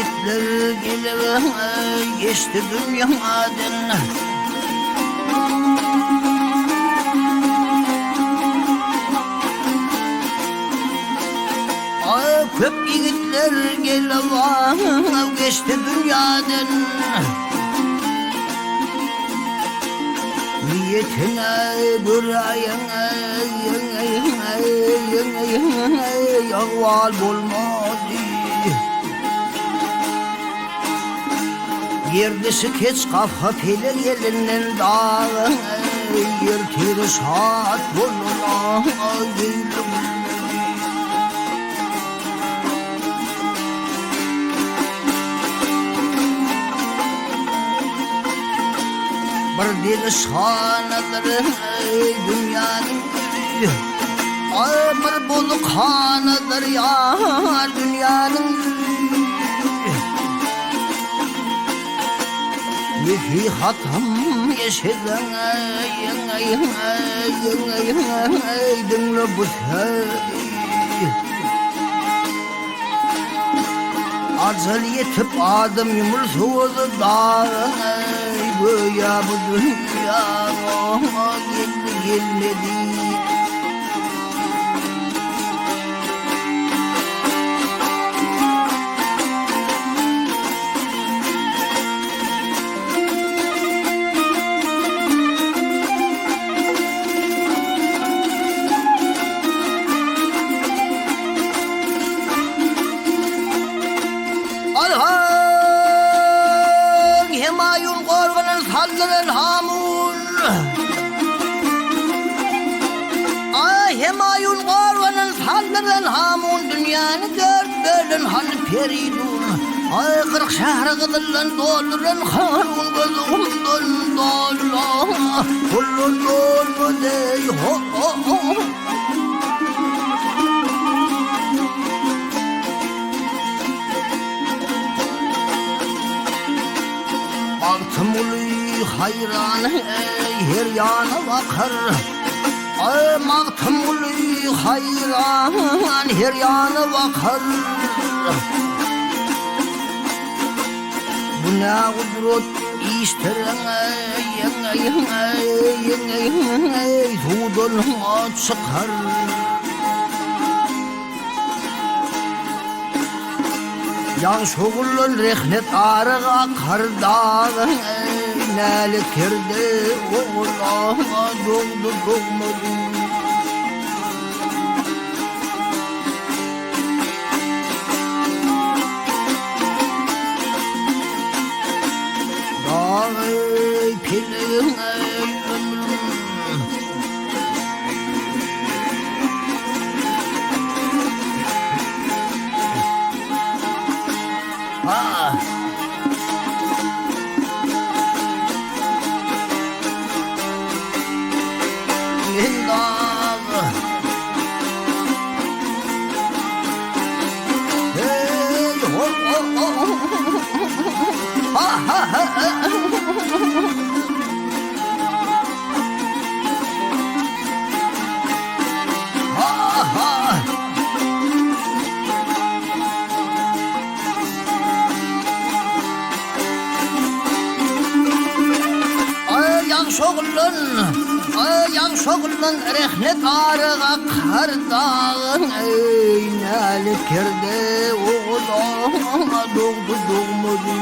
ýigitler gelip geçdi dünýadan. Köp ýigitler gelip geçdi dünýadan. Niýetine görä ygbal bolmady. Gerdişi keç gapga pelek elinden dagy Ertiri şat bolar ýeýle gülmedi. Bir deli şanadyr dünýäniň ýüzi, Bir bozuk hanadyr ýar dünýäniň ýüzi. Nesihatym eşidiň, diňle bu sözi. Ajal ýetip adam ýumulsa bolsa dagyň, Göýä bu dünýä geldi gelmedi. Alhaň Hemaýun gorgunyn saldyran Hamun. Ay Hemaýun gorgunyn saldyran Hamun dünýäni dört bölen han Peridun. Ay 40 şähri gyzyldan dolduran Harun gözü gumdan dolla. Kullan dolmady ho ho ho. Magtymguly haýran her ýana bakar, Aý, Magtymguly haýran her ýana bakar. Bu nä gudrat işdir, suwdan çykar. Ýagşy oguldan rehnet aryg akar dagyň Nälet kerde ogula dogdy dogmady. Dagy pelegiň ömrüm. Aý, ýagşy ogullan, aý, ýagşy ogullan, rehnet aryg akar dagyň, eý, nälet kerde ogul, dogdy, dogmady.